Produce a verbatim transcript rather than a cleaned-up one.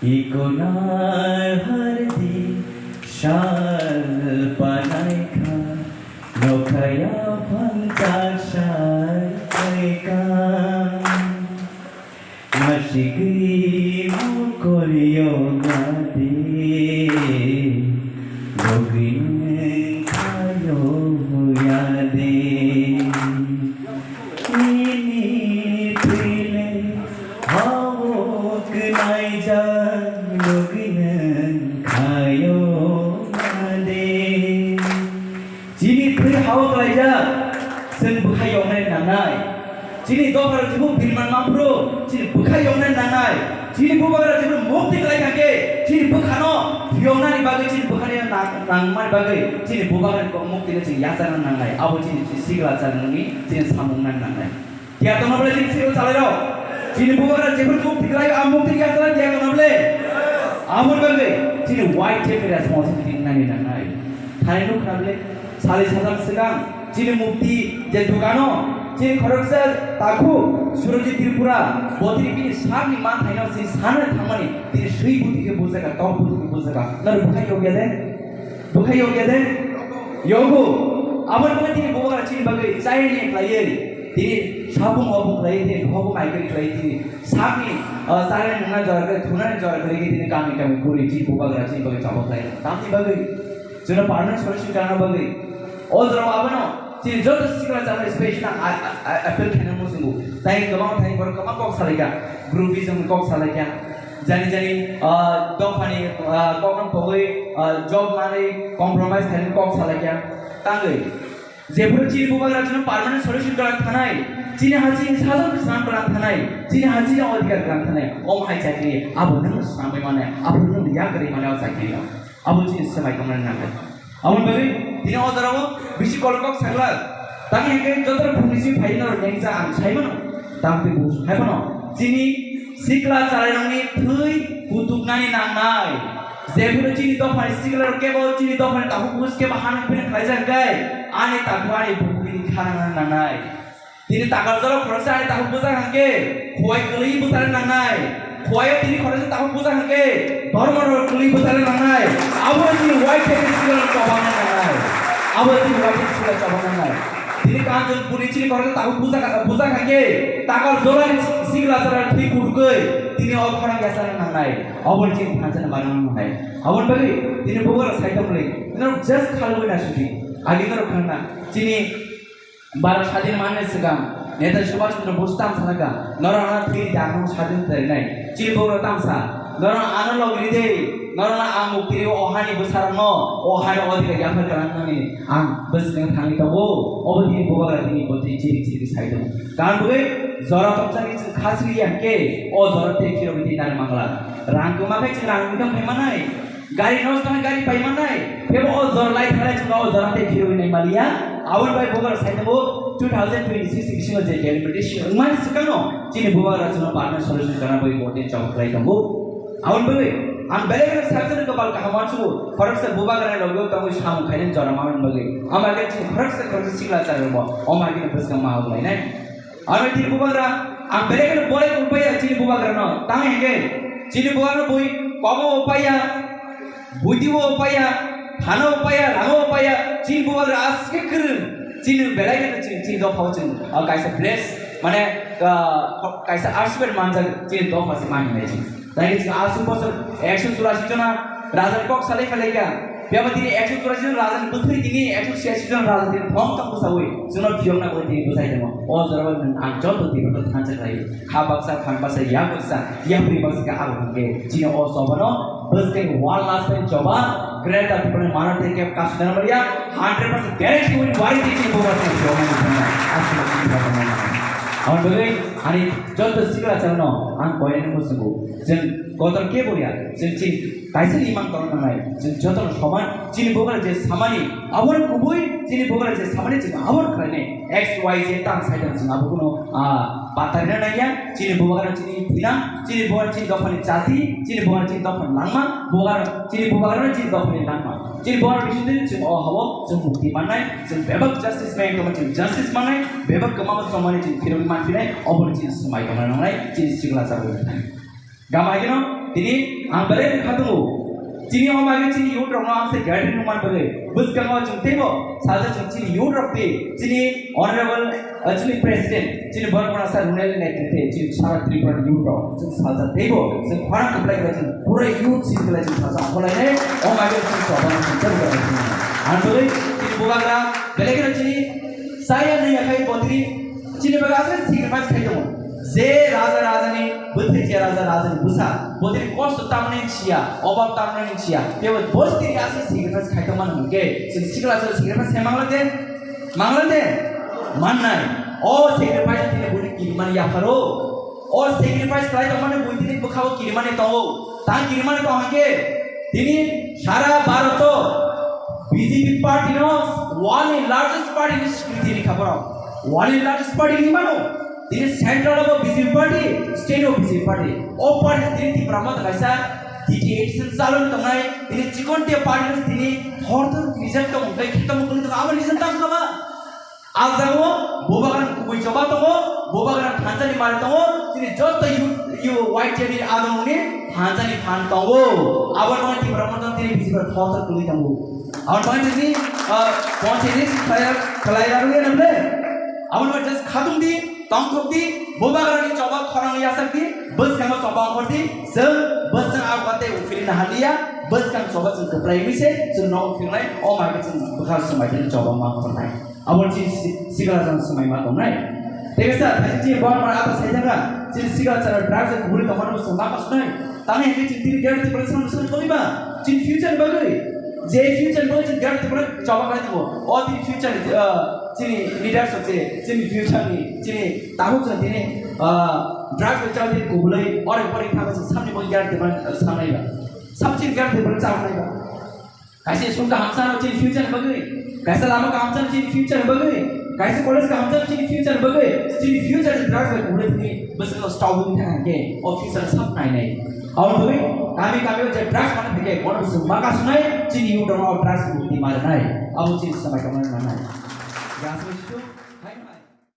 Ikonal hardi sal panaikha, nokhaya phancha sai paika. Nasigwi mokoryo nade, login khayo yade. Nini pile hawo knaija, login khayo nade. Chini thwi hao klaijak, chwng bwkha yoknai nangnai. Chini dophar jibuk birman maphru, chini bwkha yoknai nangnai. Chini bubagra jibuk mukti klai thangkhe, chini bwkhano yoknani bagwi, chini bwkhani nang-, nangmani bagwi, chini bubagrani kok muktino chini yachakna nangnai. Abo chini, chini sikla chaknani chini samung nang nangnai. Tiya tongna bole chini sikla chalairok. Chini bubagra jephru mukti klai, a mukti yachakna tiya tongna bole. Aboni bagwi chini white jacket responsibility nani nangnai. Thani nuk khna bole, sali sajak swkang, chini mukti je dukano, chini khoroksa takhu, Surojit Tripura, botini bini sakni manthaino chini sana thangmani, tini swi buti khe bujaka, tok buti khe bujaka. Nang bwkhai yokya de? Bwkhai yokya de? Yogo. Aboni bagwi tini bubagra chini bagwi chaini khlaiwi, tini sapung opung khlaiwi, tini hobo maikri khlaiwi, tini sakni, ah, chari nungna jora khlai, thunani jora khlaiwi, tini kami kami khurwi chini bubagra chini bagwi chapok khlai. Tamni bagwi, chwngno permanent solution kana bagwi. O jora abono, chini joto sikla chaknai special ang a-, a-, a-, appeal khaina muchungo. Tai kwbang thai borok kwbang kok salaikha. Groupism kok salaikha. Jani jani, ah, dophani, ah, kokno pogwi, ah, job manwi compromise khainani kok salaikha. Tangwi. Jephuru chini bubagra chini permanent solution kwrang thanai, chini ha chini sajak swnam kwrang thanai, chini ha chini odhikar kwrang thanai, omo hai chakri abo nwng swnamwi mane, abo nwng yakarwi mane o chakri o. Abo chini swmai tongmani nangnai. Aboni bagwi tini o jorao bisi kolok kok saglak. Tangwi hwnkhe joto phungni simi phai norok nengsa ang sai mano. Tang twi buj hai mano. Chini sikla chalairokni thwi kutuknani nangnai. Jephuru chini dophani siklarok kebo chini dophani takhuk buj kebo hanok philok khlaijak hwnkhe ani takhuk ani bukhuk bini khanang nangnai. Tini takar jora khoroksa ani takhuk bwsa hwnkhe, khowai kwlwi bwsarok nangnai. Khowai o tini khoroksa takhuk bwsa hwnkhe, dhormo rok kwlwi bwsarok nangnai. Abo tini white jacket sikla chobangna nangnai. Abo tini white jacket sikla chobangna nangnai. Tini Kanchanpur ni chini khoroksa takhuk bwsa, bwsa hwnkhe, takar jora ni sikla chara thwi kutukwi tini o khorang yasana nangnai. Abo tini thansa na barang nangnai. Aboni bagwi tini bubagra sai tongmani. Tini just khalwi na suti. Agi norok khangna. Chini Bharat sadin manni swkang Netaji Subhash Chandra Bose tamo sanakha, norok ano thwi dangno sadin terinai. Chini bubagra tamo sa, norok ano logri de, norok ano ang mukti rio, o hani bwsarokno, o hani odhikar yaphar kwlangnani ang bwswkang thangwi tongo, obo tini bubagra tini bo twi chiri chiri sai tongo. Karon bwgwi jora tongchani chwng khasri ya hwnkhe, o jora tei phirogwi twi nari mangla. Rang kwma khe chwng rang wngwi tong phai manai. Gari nosto hwnwi gari pai mannai, phebo o jor lai thanai chwngno o jora tei phirwi nai maliya. Aboni bai bubagra sai tongo two thousand twenty-six bisingo je delimitation wngmani swkangno chini bubagra chwngno permanent solution kana bai vote ni chong khlai tongo. Aboni bagwi ang belai belai saksa ni kopal kaham wansugo, khoroksa bubagra ni logi tongwi samung khainani jora manani bagwi. Ama khe chini khoroksa khoroksa sikla chari rwbo, oma khe bwskang ma lainai. Ano chini bubagra, ang belai kheno bolai kupaiya chini bubagrano. Tang henge, chini bubagra bui komo upaiya, buddhi o upaiya, thana upaiya, ranga upaiya, chini bubagra aske kwrwng. Chini belai kheno chini, chini dophao chini, ah, kaisa bless, mane, ah, kaisa ashirbad manjak chini dopha se mani nai chini. Tei chwng aswk bosor ekso churashi jona rajani kok salai phelaikha. Phiya ba tini ekso churashi jona rajani bwthai tini ekso churashi jona raja tini thong thong bwsaui chwngno phiyokna bagwi tini bwsai tongo. O jorao nwng ang joto tini thansa khlai. Kha baksa, thang baksa, yak baksa, yapri baksa khe abo hwnkhe chini o chobano bwskai one last time choba Greater Tipraland mano tei khe kasu dana bariya hundred percent guarantee win wari tini chini bubagra phiyokna bagwi aswk. Ang bagwi ani joto sikla chwngno ang koinani muchungo. Chwng kotor kebo ya, chwng chini kaisa imang tongna nangnai, chwng jotono soman, chini bubagra je samani, abono kubui, chini bubagra je samani chwng abono khlainai, X Y Z tang sai tang chwng abo kuno, ah, patarina nangya, chini bubagra chini thwinang, chini bubagra chini dophani jati, chini bubagra chini dophani langma, bubagra, chini bubagra chini dophani langma, chini bubagra bisingtwi chwng o habo chwng mukti mannai, chwng bebak justice maya tongma chwng justice mannai, bebak kwmama chongmani chwng phirogwi manphinai, obono chini swmai tongna nangnai, chini sikla chagwi thani. Gama haikhe no Tini ang belai kha tongo. Chini o magi chini youth rokno ang se guide rwna man bagwi. Bwskango chwng teibo salsa chwng chini youth rok tei chini honorable, uh, chini president, chini borok masa runel netrite, chini sara Tripura youth rok chwng salsa teibo chwng khorang kwplai kwlai chwng pura youth sin kwlai chwng salsa ongkhorlainai. O magi chwng choba chwng teibo kwlai chwng. Ang bagwi chini bubagra belai kheno chini saya nai yakhai botri Chini bagwi aswk sacrifice khai tongo. Je raja rajani bwthai, je raja rajani bwsa, bo tini kosto tamni siya, obab tamni siya. Tebo bo tini aswk sacrifice khai tongmani hwnkhe, chwng sikla chwng sacrifice khai mangla de, mangla de, mannai. O sacrifice tini bwrwi kirimani yapharo. O sacrifice khlai tongmani bwrwi tini bwkhao kirimani tongo. Tang kirimani tong hwnkhe, tini sara Bharoto B J P party no one largest party ni sikri tini kha borok. One largest party ni mano. Tini central o B J P party, state o B J P party. O party tini Tipra Motha kaisa D T eighty-seven chalon tongnai, tini chikon tia party no tini thor thor rijak tong kai khita mukuli tong abo rijak tam kama. Ajago bobagan kubui choba tongo, bobagan thansa ni mari tongo, tini joto yu, yu Y T F ni adong ni thansa ni phan tongo. Abo no Tipra Motha tini B J P thor thor kuli tongo. Aboni bagwi tini, ah, constituency khlai, khlai rarwi nang le. Aboni bagwi just khatung di, tongthok di, bubagrani choba khorang yasak di, bwskango choba ongkhor di, chwng bwskang abo kate uphilna haliya, bwskang choba chwng kwplai wi se, chwng no uphilnai, o magi chwng bwkhak swmai tini choba ma khornai. Aboni chini si-, sikla jang swmai ma tongnai. Tei sa, thaisi chini bor mara abo sai thangkha, chini sikla chara drugs and buri tongmani bwswng ma kasnai. Tangwi hwnwi chini tini Greater Tipraland samung samung tongwi ba, chini future ni bagwi. Je future ni bagwi chini Greater Tipraland choba khlai tongo. O tini future ni, ah, chini leaders rok je, chini future ni, chini tabuk chwng tini, ah, drugs bai chawi tini kubulwi, ore pore thangwi chwng samni bagwi Greater Tipraland, ah, samnai ba. Sab chini Greater Tipraland chawi nai ba. Kaisa school kaham chano chini future ni bagwi, kaisa lama kaham chano chini future ni bagwi, kaisa college kaham chano chini future ni bagwi, chini future ni drugs bai kubulwi tini bwswk stop wngwi thang hwnkhe o future sab nainai. Aboni bagwi kami kami o je drugs mano hwnkhe bono bwswk ma kasnai chini youth rok drugs ni bwtwi marinai. Abo chini swmai tongmani nanai. Gas ni situ.